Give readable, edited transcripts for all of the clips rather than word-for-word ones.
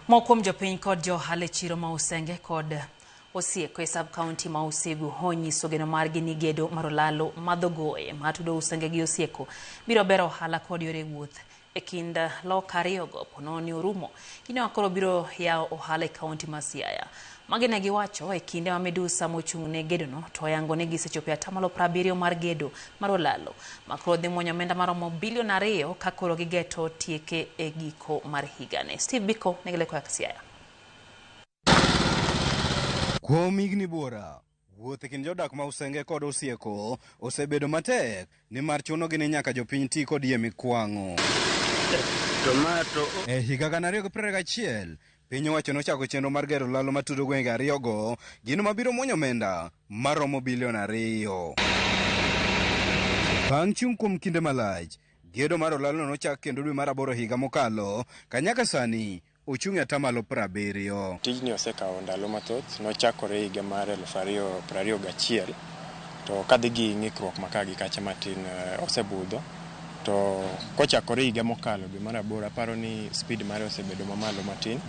Moko kuom jopiny kod jo ohala e chiro ma Usenge kod Osieko e sub county ma Usigu onyiso geno margi ni gedo mar olalo madhogoye matudo Usenge gi Osieko biro bero ohala kod yore wuoth e kind loka ariyogo ponono ni orumo. Gino koro biro yawo ohala e kaunti ma Siaya. Magi ne giwacho e kinde ma midusa mochung' ne gedono to oyango ni gisechopo e atamalo 70 mar gedo mar olalo ma koro dhi muonyo omenda maromo bilion 2 ka koro gigeto tieke e giko mar higani. Steve Biko nigi lek koa Siaya. Kuom higni buora, wuoth e kind jodak ma Usenge kod Osieko osebedo matek nimar chunogi ni nyaka jopiny ti kod yie mikwang'o. E higa 2021, piny owacho nochako chenro mar gero lalo matudo gwenge ariyogo, gino mabiro muonyo omenda maromo bilion 2. Bang' chung' kuom kinde malach, gedo mar olalono nochak kendo dwe mar 8 higa mokalo, ka nyaka sani ochung' e atamalo 70. Tijni osekawo ndalo mathoth, nochakore higa mar 2021 to kadhi gi ng'ikruok ma ka gi kacha matin osebudho to kochakore higa mokalo dwe mar 8 aparo ni speed mare osebedo mamalo matin.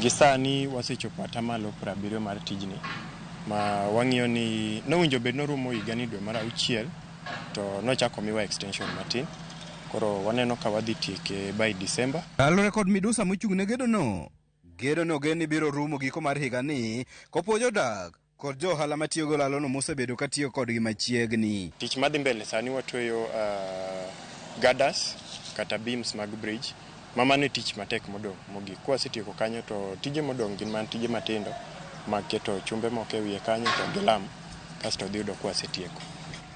Gi sani wasechopo atamalo 70 mar tijni ma wang'iyo ni nowinjo bed norumo higani dwe mar 6 to nochako miwa extension matin. Koro waneno ka wadhi tieke by December. Kaluwore kod midusa mochung' ne gedono, gedono ogen ni biro rumo giko mar higani kopo jodak kod jo ohala matiyo gi olalono mosebedo ka tiyo kodgi machiegni. Tich madhi mbele sani watweyo girders kata beams mag bridge ma mano e tich matek modong' mogik. Kwasetieko kanyo to tije modong' gin mana tije matindo mag keto chumbe moko e wiye kanyo to gi lam kasto dhi yudo kwasetieko.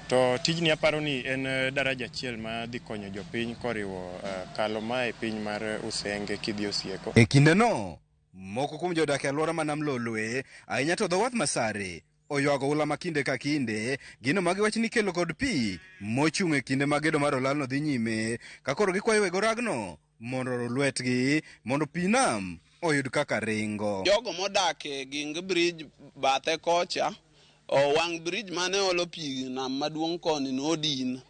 To tijni aparo ni en daraja achiel ma dhi konyo jopiny koriwo kalo ma e piny mar Usenge kidhi Osieko. E kindeno, moko kuom jodak e alwora ma Nam Lolwe, ahinya to dho wath Masare, oywago oula ma kinde ka kinde, gino ma giwacho ni ikelo kod pi mochung' e kinde ma gedo mar olalno dhi nyime, ka koro gikwayo weg oragno mondo oru lwetgi mondo pi nam oyud kaka ringo. Jogo modak e Ging Bridge bathe kocha, wang' bridge mane olo pi nam maduong' koni nodin.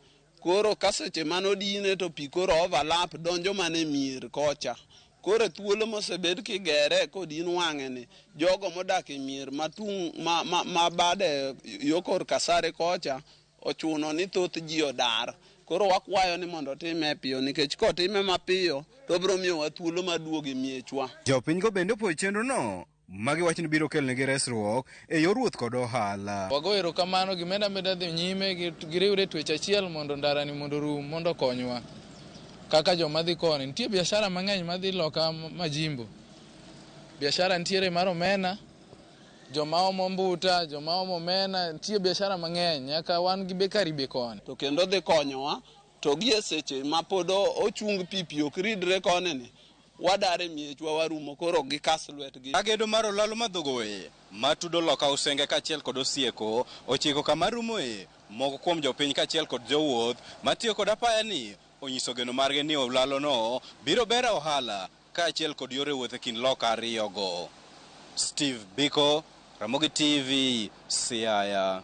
Koro ka seche mane odine to pi koro overlap donjo mana e mier kocha. Koro e thuolo mosebed kigere kodin wang'e ni, jogo modak e mier matung' ma bade yo kor Kasare kocha ochuno ni thoth ji odar. Koro wakwayo ni mondo otime piyo nikech kotime mapiyo to biro miyowa thuolo mar duogo e miechwa. Jopinygo bende opuoyo chenrono ma giwacho ni biro kelonegi resruok e yor wuoth kod ohala. Wago erokamano gimeda ameda dhi nyime giriwre e twech achiel mondo ndarani mondo orum mondo okonywa kaka joma dhi koni. Nitie biashara mang'eny madhi loka Majimbo. Biashara nitiere mar omena, joma omo mbuta, joma omo omena, nitie biashara mang'eny nyaka wan gi bakery be koni. To kendo dhi konyowa to gi e seche ma pod ochung pi, pi ok ridre koni ni, wadar e miechwa warumo koro gikas lwetgi. Agedo mar olalo madhogoe matudo loka Usenge kaachiel kod Osieko ochiko kama rumoe. Moko kuom jopiny kaachiel kod jowuoth matiyo kod apaya ni onyiso geno margi ni olalono biro bero ohala kaachiel kod yore wuoth e kind loka ariyogo. Steve Biko, Ramogi TV, Siaya.